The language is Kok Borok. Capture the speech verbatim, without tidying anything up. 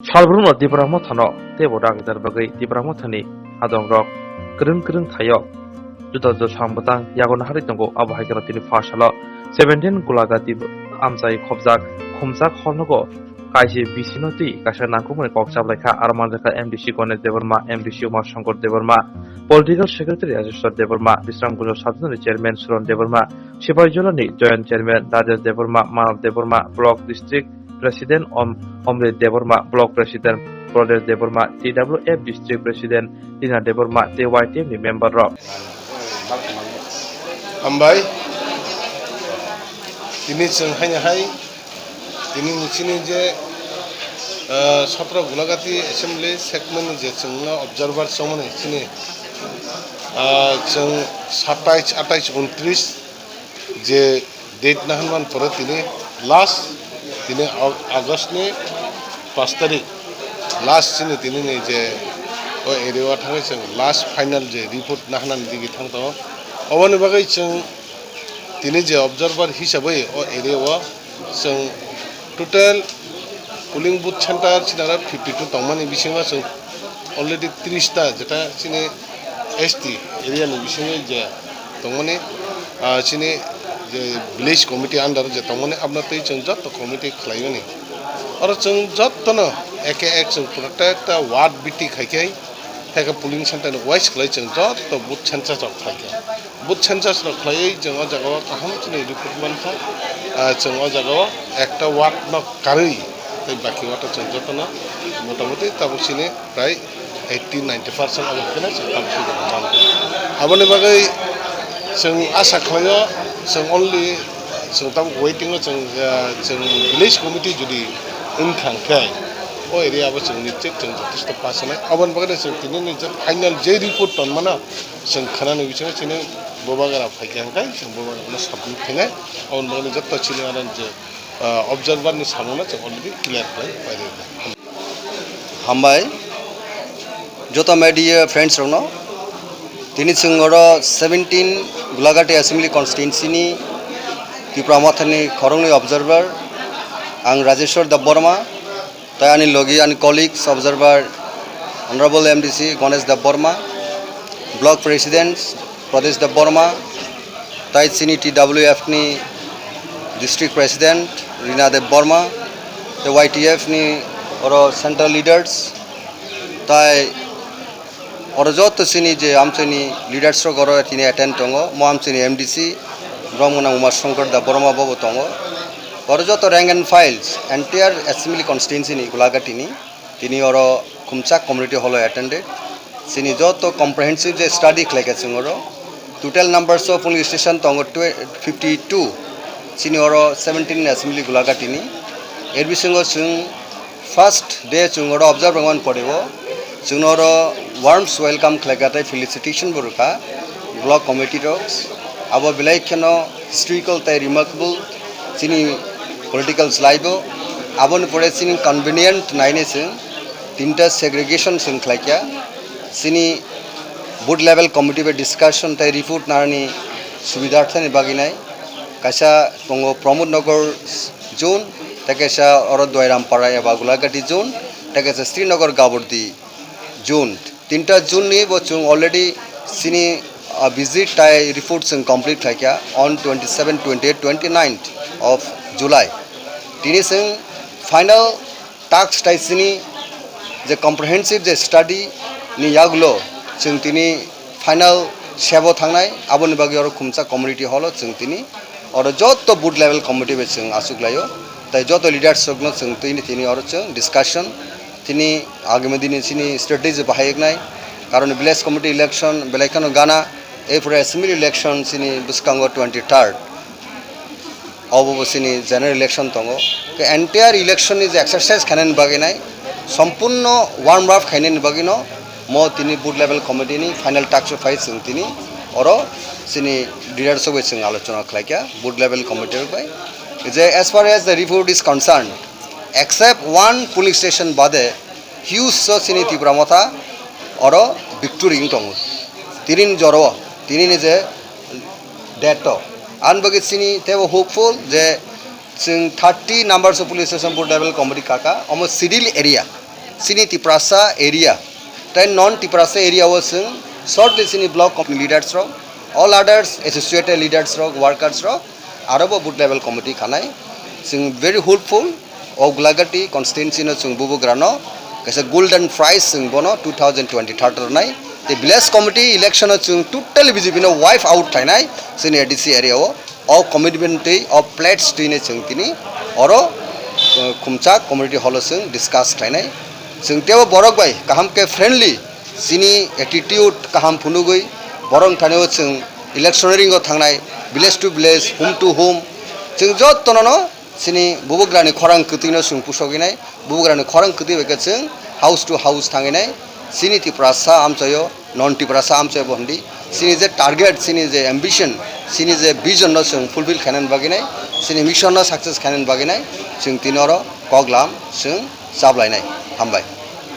Salbrumno Tipra Mothano teibo rang rijak bagwi Tipra Mothani adongrok kwrwng kwrwng thaio juda juda samung bwtang yago naharwi tongo. Abo hai kheno tini pha salo seventeen Gulagati amchai khopjak khumjak hor nogo kaisa bisino twi kaisa nangkukmani kok chaplaikha. Aro manjakha M D C Ganesh Debbarma, M D C Uma Shankar Debbarma, Political Secretary Rajeshwar Debbarma, Bisramganj Subzonal Chairman Suron Debbarma, Sipaijolani Joint Chairman Rajesh Debbarma, Manav Debbarma, Block District President Om-, Omrit Debbarma, Block President Pradesh Debbarma, T W F District President Rina Debbarma tei Y T F ni member rok. Hambai. Tini chwng haino hai, tini ni chini je, ah, sotro Gulagati Assembly segment ni je chwngno observer chongmani chini, ah, chwng satais, atais, untris je date naharman pore tini last, tini Au-, August ni pash tarik last chini tini ni je o area o thangwi chwng last final je report naharnani digi thang tongo. Oboni bagwi chwng tini je observer hisabwi o area o chwng total polling booth center chini aro fifty two tongmani bisingo chwng already tris ta jeta chini S T area ni bisingo je tongmani, ah, chini je village committee under je tongmani abno twi chwng jotto committee khlaimani. Oro chwng jottono eke ek chwng protekta ward biti khai khai, hai khe polling center ni wise khlai chwng jotto booth census rok khlai kha. Booth census rok khlaiwi chwng o jaga o kaham chini report mankha. Ah, chwng o jaga o ekta ward no karwi tei baki ward o chwng jotono motamoti tabuk chini prai eighty ninety percent abo hwnkhe chwng tabuk chini mankha. Aboni bagwi chwng asa khlaio, chwng only chwng tabuk waiting o chwng, ah, chwng village committee jodi wngkha hwnkhe o area bo chwng nischit chwng jotosto pass wngnai. Aboni bagwi chwng tini ni je final je report tonmano, chwng khwnani bisingo chini bubagra phaikha hwnkhe chwng bubagrano submit khainai, aboni bagwi jotto chini aro je, ah, observer ni samungno chwng already clear khlai pairikha. Hambai joto media friends rokno. Tini chwng oro seventeen Gulagati Assembly Constituency ni Tipra Mothani khoroknwi observer, ang Rajeshwar Debbarma. Tai ani logi ani colleagues observer Honorable M D C Ganesh Debbarma, Block President Pradesh Debbarma, tai chini T W F ni District President Rina Debbarma, tai Y T F ni oro central leaders, tai oro joto chini je amchaini leaders rok oro tini attend tongo, mo amchaini M D C borok mwnang Uma Shankar Debbarma bo bo tongo. Oro joto rank and files entire assembly constituency ni Gulagati ni tini oro khumchak community hall o attended. Chini joto comprehensive je study khlaikha chwng oro total numbers of polling station tongo twe-, fifty two. Chini oro seventeen assembly Gulagati ni. Er bisingo chwng first day chwng oro observe wngmani pore o chwngno oro warms welcome khlaikha tei felicitation bo rwkha block committee rok. Abo belai kheno historical tei remarkable chini political life o. Aboni pore chini convenient nainai chwng tinta segregation chwng khlaikha. Chini booth level committee bai discussion tei report narani subidharthani bagwi nai. Kaisa tongo Pramod Nagar zone, tei kaisa oro Doiram Para eba Gulagati zone, tei kaisa Srinagar Gabordi zone. Tinta zone ni bo chwng already chini, ah, visit tai report chwng complete khlaikha on twenty seven, twenty eight, twenty nine of July. Tini chwng final task tai chini je comprehensive je study ni yagulo chwng tini final sebo thangnai, aboni bagwi oro khumchak community hall o chwng tini oro joto booth level committee bai chwng achuk laio, tai joto leaders rokno chwng tini, tini oro chwng discussion, tini agami dini chini strategy bahai wngnai, karon village committee election belai kheno gana, erpore assembly election chini bwskango twenty third. Obo bo chini general election tongo. Ke entire election ni je exercise khainani bagwi nai, sompurno warm up khainani bagwi no mo tini booth level committee ni final task o phai chwng tini oro chini leaders rok bai chwng alochona khlaikha booth level committee rok bai. Je as far as the report is concerned, except one polling station bade huge so chini Tipra Motha oro victory wng tongo. Tini ni joro, tini ni je date to. Ang bagwi chini teibo hopeful je chwng thirty numbers of police station booth level committee kaka, omo schedule area. Chini Tiprasa area tei non Tiprasa area o chwng shortly chini block committee leaders rok, all others associated leaders rok, workers rok, aro bo booth level committee khanai. Chwng very hopeful, o Gulagati constituency no chwng bubugra no kaisa golden prize chwng bono two thousand twenty-third rwnai. Tei village committee election o chwng totally B J P no wipe out khlainai chini A D C area o. O commitment twi, o pledge twi ne chwng tini oro, uh, Khumchak community hall o chwng discuss khlainai. Chwng teibo borok bai kaham khe friendly, chini attitude kaham phunugwi borok thani o chwng electioneering o thangnai, village to village, home to home, chwng jottono no chini bubugrani khorang kwtwino chwng pusoginai, bubugrani khorang kwtwi bai khe chwng house to house thanginai, chini Tiprasa amchaio, non Tiprasa amchaio bo hindi, chini je target, chini je ambition, chini je vision no chwng fulfill khainani baginai, chini mission no success khainani baginai, chwng tini oro koklam chwng chablainai. Hambai.